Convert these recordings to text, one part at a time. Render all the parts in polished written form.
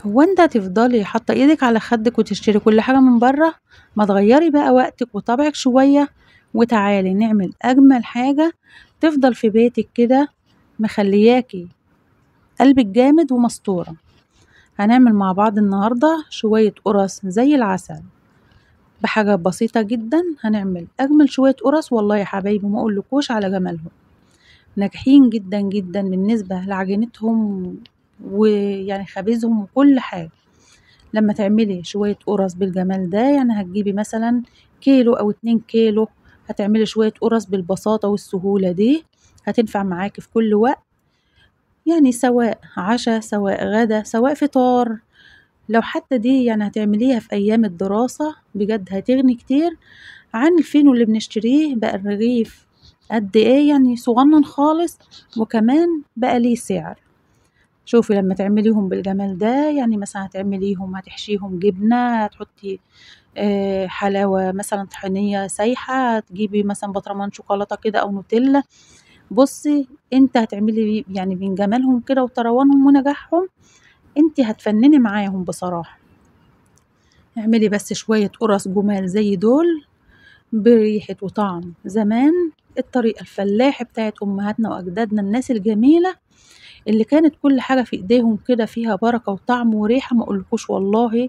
هو انت هتفضلي حاطه ايدك على خدك وتشتري كل حاجة من بره؟ ما تغيري بقى وقتك وطبعك شوية وتعالي نعمل اجمل حاجة تفضل في بيتك كده مخلياكي قلبك جامد ومستوره. هنعمل مع بعض النهارده شوية قرص زي العسل بحاجة بسيطة جدا. هنعمل اجمل شوية قرص، والله يا حبايبي ما اقولكوش على جمالهم، ناجحين جدا جدا بالنسبة لعجينتهم ويعني خبيزهم وكل حاجة. لما تعملي شوية قرص بالجمال ده، يعني هتجيبي مثلا كيلو او 2 كيلو، هتعملي شوية قرص بالبساطة والسهوله دي، هتنفع معاكي في كل وقت، يعني سواء عشاء سواء غدا سواء فطار. لو حتى دي يعني هتعمليها في ايام الدراسة بجد هتغني كتير عن الفينو اللي بنشتريه. بقى الرغيف قد ايه، يعني صغنن خالص، وكمان بقى ليه سعر. شوفي لما تعمليهم بالجمال ده، يعني مثلا هتعمليهم هتحشيهم جبنه، هتحطي حلاوة مثلا طحينيه سايحه، هتجيبي مثلا بطرمان شوكولاتة كده او نوتيلا. بصي انت هتعملي يعني من جمالهم كده وطروانهم ونجاحهم، انت هتفنني معاهم بصراحة. اعملي بس شوية قرص جمال زي دول بريحه وطعم زمان، الطريقة الفلاحي بتاعت امهاتنا واجدادنا، الناس الجميلة اللي كانت كل حاجة في ايديهم كده فيها بركة وطعم وريحه، ما اقولكوش والله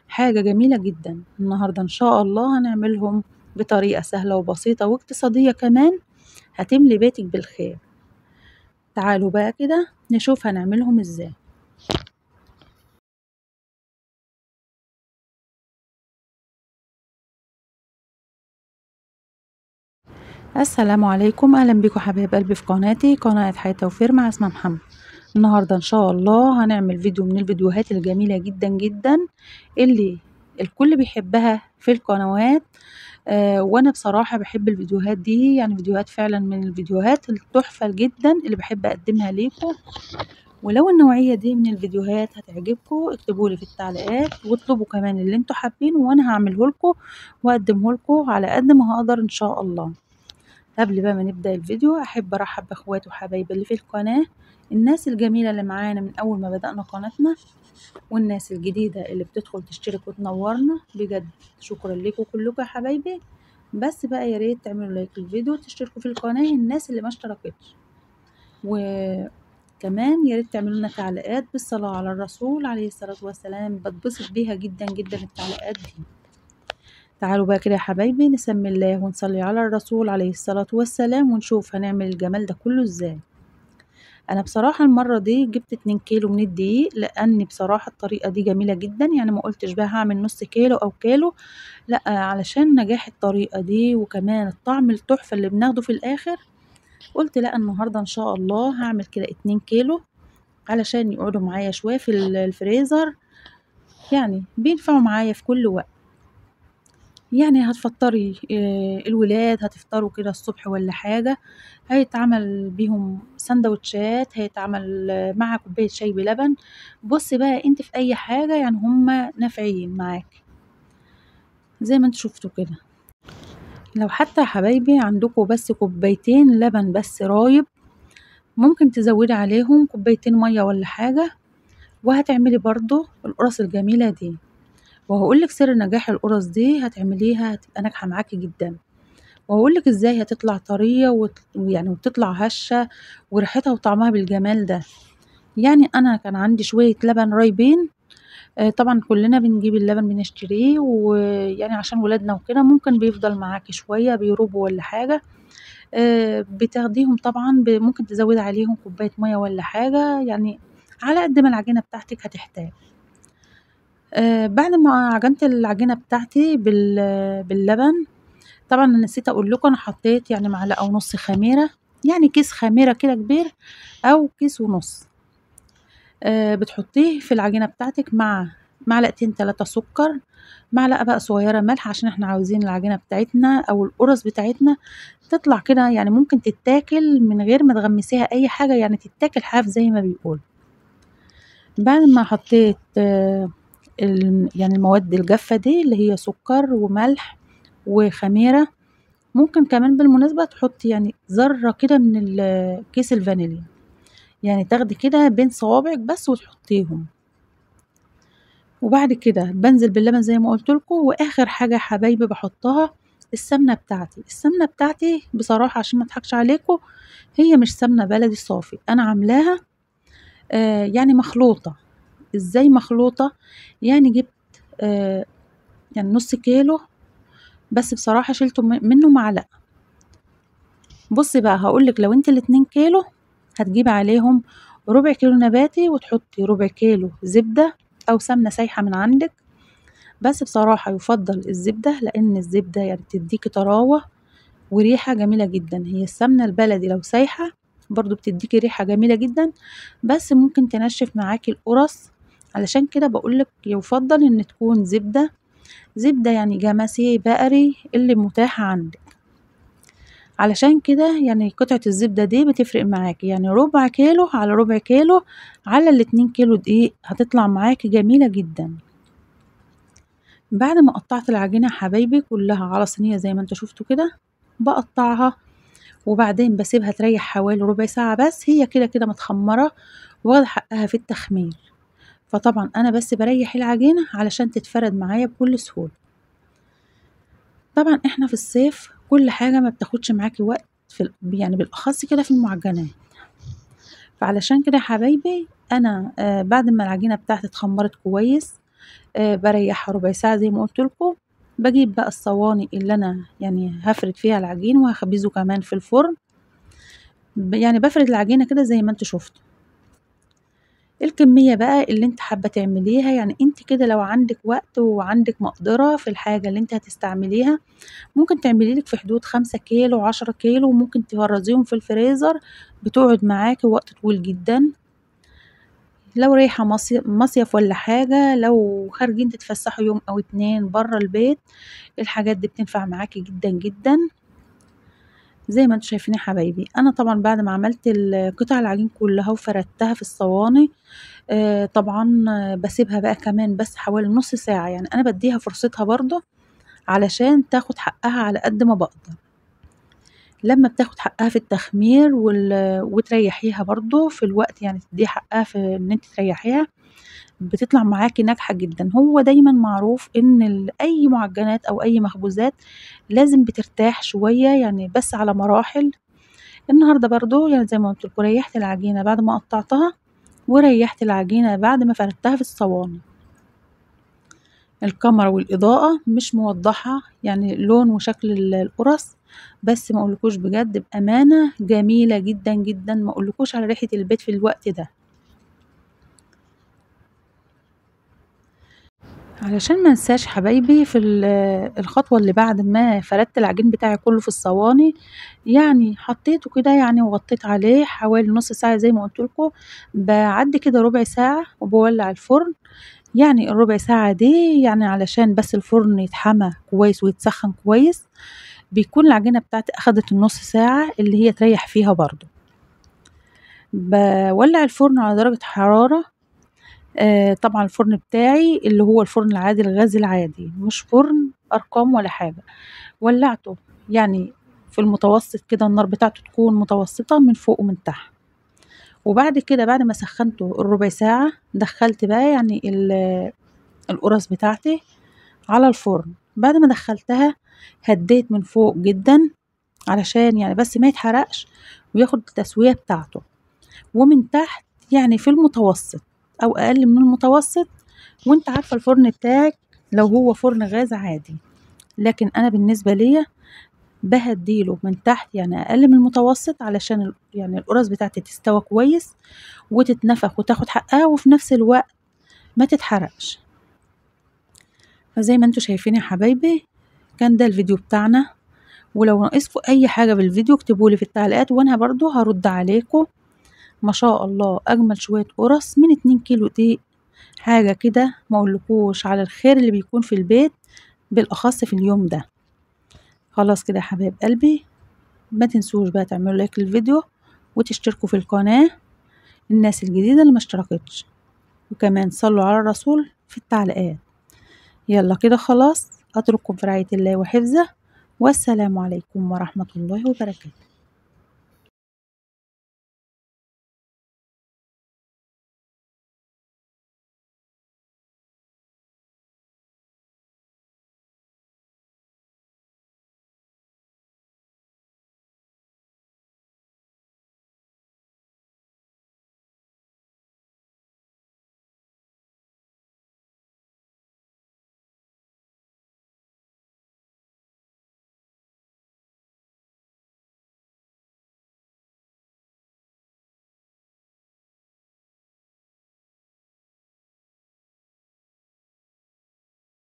حاجة جميلة جدا. النهارده ان شاء الله هنعملهم بطريقة سهلة وبسيطة واقتصادية كمان، هتملي بيتك بالخير. تعالوا بقى كده نشوف هنعملهم ازاي. السلام عليكم، اهلا بيكم حبايب قلبي في قناتي، قناة حياة توفير مع اسماء محمد. النهارده ان شاء الله هنعمل فيديو من الفيديوهات الجميلة جدا جدا اللي الكل بيحبها في القنوات، وانا بصراحة بحب الفيديوهات دي، يعني فيديوهات فعلا من الفيديوهات التحفة جدا اللي بحب اقدمها ليكم. ولو النوعية دي من الفيديوهات هتعجبكم اكتبوا لي في التعليقات، واطلبوا كمان اللي انتوا حابينه وانا هعمله لكم واقدمه لكم على قد ما هقدر ان شاء الله. قبل بقى ما نبدأ الفيديو احب ارحب باخواتي وحبايبي اللي في القناة، الناس الجميلة اللي معانا من اول ما بدأنا قناتنا، والناس الجديدة اللي بتدخل تشترك وتنورنا، بجد شكرا لكم كلكم يا حبايبي. بس بقى يا ريت تعملوا لايك للفيديو وتشتركوا في القناة الناس اللي ما اشتركتش، وكمان يا ريت تعملوا لنا تعليقات بالصلاة على الرسول عليه الصلاة والسلام، بتبسط بيها جدا جدا التعليقات دي. تعالوا بقى كده يا حبايبي نسمي الله ونصلي على الرسول عليه الصلاة والسلام، ونشوف هنعمل الجمال ده كله ازاي. انا بصراحة المرة دي جبت 2 كيلو من الدقيق، لان بصراحة الطريقة دي جميلة جدا، يعني ما قلتش بقى هعمل نص كيلو او كيلو، لا، علشان نجاح الطريقة دي وكمان الطعم التحفة اللي بناخده في الاخر، قلت لا النهاردة ان شاء الله هعمل كده 2 كيلو علشان يقعدوا معايا شوية في الفريزر، يعني بينفعوا معايا في كل وقت. يعني هتفطري الولاد، هتفطروا كده الصبح ولا حاجة، هيتعمل بيهم سندوتشات، هيتعمل مع كوباية شاي بلبن. بصي بقى انت في اي حاجة، يعني هما نافعين معاك زي ما انتوا شفتوا كده. لو حتى يا حبايبي عندكم بس كوبايتين لبن بس رايب، ممكن تزودي عليهم كوبايتين مية ولا حاجة، وهتعملي برضو القرص الجميلة دي. وهقولك سر نجاح القرص دي، هتعمليها هتبقى ناجحة معاكي جدا، وهقولك ازاي هتطلع طرية ويعني وتطلع هشه وريحتها وطعمها بالجمال ده. يعني انا كان عندي شوية لبن رايبين، طبعا كلنا بنجيب اللبن بنشتريه، ويعني عشان ولادنا وكده ممكن بيفضل معاكي شوية بيروبوا ولا حاجة، بتاخديهم طبعا، ممكن تزودي عليهم كوباية مية ولا حاجة، يعني على قد ما العجينة بتاعتك هتحتاج. بعد ما عجنت العجينة بتاعتي باللبن، طبعا انا نسيت اقول لكم انا حطيت يعني معلقه ونص خميره، يعني كيس خميره كده كبير او كيس ونص، بتحطيه في العجينة بتاعتك مع معلقتين 3 سكر، معلقه بقى صغيرة ملح، عشان احنا عاوزين العجينة بتاعتنا او القرص بتاعتنا تطلع كده، يعني ممكن تتاكل من غير ما تغمسيها اي حاجة، يعني تتاكل حاف زي ما بيقول. بعد ما حطيت يعني المواد الجافة دي اللي هي سكر وملح وخميرة، ممكن كمان بالمناسبة تحطي يعني ذرة كده من كيس الفانيليا، يعني تاخدي كده بين صوابعك بس وتحطيهم. وبعد كده بنزل باللبن زي ما قلت لكم. واخر حاجة يا حبايبي بحطها السمنة بتاعتي. السمنة بتاعتي بصراحة عشان ما اضحكش عليكم، هي مش سمنه بلدي صافي، انا عاملاها يعني مخلوطه. ازاي مخلوطه؟ يعني جبت يعني نص كيلو بس بصراحة شلته منه معلقه. بصي بقى هقولك، لو انت ال2 كيلو هتجيبي عليهم ربع كيلو نباتي، وتحطي ربع كيلو زبدة او سمنه سايحه من عندك. بس بصراحة يفضل الزبدة، لان الزبدة يعني بتديكي طراوه وريحه جميلة جدا. هي السمنة البلدي لو سايحه برضو بتديكي ريحه جميلة جدا، بس ممكن تنشف معاكي القرص. علشان كده بقولك يفضل ان تكون زبدة، زبدة يعني جمسي بقري اللي متاحة عندك. علشان كده يعني قطعه الزبدة دي بتفرق معاكي، يعني ربع كيلو على ربع كيلو على 2 كيلو دقيق هتطلع معاكي جميلة جدا. بعد ما قطعت العجينة حبايبي كلها على صينية زي ما انتوا شفتوا كده، بقطعها وبعدين بسيبها تريح حوالي ربع ساعة بس، هي كده كده متخمره واخده حقها في التخمير. فطبعا انا بس بريح العجينة علشان تتفرد معايا بكل سهولة. طبعا احنا في الصيف كل حاجة ما بتاخدش معاكي وقت في يعني بالاخص كده في المعجنات. فعلشان كده يا حبايبي انا بعد ما العجينة بتاعتي اتخمرت كويس، بريحها ربع ساعة زي ما قلت لكم. بجيب بقى الصواني اللي انا يعني هفرد فيها العجين وهخبزه كمان في الفرن، يعني بفرد العجينة كده زي ما انتوا شفتوا. الكمية بقى اللي انت حابة تعمليها، يعني انت كده لو عندك وقت وعندك مقدره في الحاجة اللي انت هتستعمليها، ممكن تعملي لك في حدود 5 كيلو 10 كيلو، وممكن تفرزيهم في الفريزر، بتقعد معاكي وقت طويل جدا. لو رايحة مصيف ولا حاجة، لو خارجين تتفسحوا يوم او 2 بره البيت، الحاجات دي بتنفع معاكي جدا جدا زي ما انتم شايفين يا حبايبي. انا طبعا بعد ما عملت قطع العجين كلها وفردتها في الصواني، طبعا بسيبها بقى كمان بس حوالي نص ساعة، يعني انا بديها فرصتها برضو علشان تاخد حقها على قد ما بقدر. لما بتاخد حقها في التخمير وتريحيها برضو في الوقت، يعني تديها حقها في ان انت تريحيها، بتطلع معاكي ناجحة جدا. هو دايما معروف ان اي معجنات او اي مخبوزات لازم بترتاح شوية، يعني بس على مراحل. النهاردة برضو يعني زي ما قلت لكم ريحت العجينة بعد ما قطعتها، وريحت العجينة بعد ما فردتها في الصواني. الكاميرا والإضاءة مش موضحة يعني لون وشكل القرص، بس ما اقولكوش بجد بأمانة جميلة جدا جدا، ما اقولكوش على ريحة البيت في الوقت ده. علشان ما انساش حبايبي في الخطوة اللي بعد ما فردت العجين بتاعي كله في الصواني، يعني حطيته كده يعني وغطيت عليه حوالي نص ساعة زي ما قلت لكم. بعد كده ربع ساعة وبولع الفرن، يعني الربع ساعة دي يعني علشان بس الفرن يتحمى كويس ويتسخن كويس. بيكون العجينة بتاعتي اخدت النص ساعة اللي هي تريح فيها برضو. بولع الفرن على درجة حرارة، طبعا الفرن بتاعي اللي هو الفرن العادي الغاز العادي، مش فرن ارقام ولا حاجة. ولعته يعني في المتوسط كده، النار بتاعته تكون متوسطة من فوق ومن تحت. وبعد كده بعد ما سخنته الربع ساعة دخلت بقى يعني القرص بتاعتي على الفرن. بعد ما دخلتها هديت من فوق جدا علشان يعني بس ما يتحرقش وياخد التسوية بتاعته، ومن تحت يعني في المتوسط او اقل من المتوسط. وانت عارفة الفرن بتاعك لو هو فرن غاز عادي، لكن انا بالنسبة ليا بهديله من تحت يعني اقل من المتوسط علشان يعني القرص بتاعتي تستوى كويس وتتنفخ وتاخد حقها، وفي نفس الوقت ما تتحرقش. فزي ما انتوا شايفين يا حبايبي كان ده الفيديو بتاعنا، ولو ناقصكم اي حاجة في الفيديو اكتبولي في التعليقات وانا برضو هرد عليكم. ما شاء الله اجمل شوية قرص من 2 كيلو دقيق، حاجة كده ما اقولكوش على الخير اللي بيكون في البيت بالاخص في اليوم ده. خلاص كده يا حبايب قلبي، ما تنسوش بقى تعملوا لايك للفيديو وتشتركوا في القناة الناس الجديدة اللي ما اشتركتش، وكمان صلوا على الرسول في التعليقات. يلا كده خلاص، اترككم في رعاية الله وحفظه، والسلام عليكم ورحمة الله وبركاته.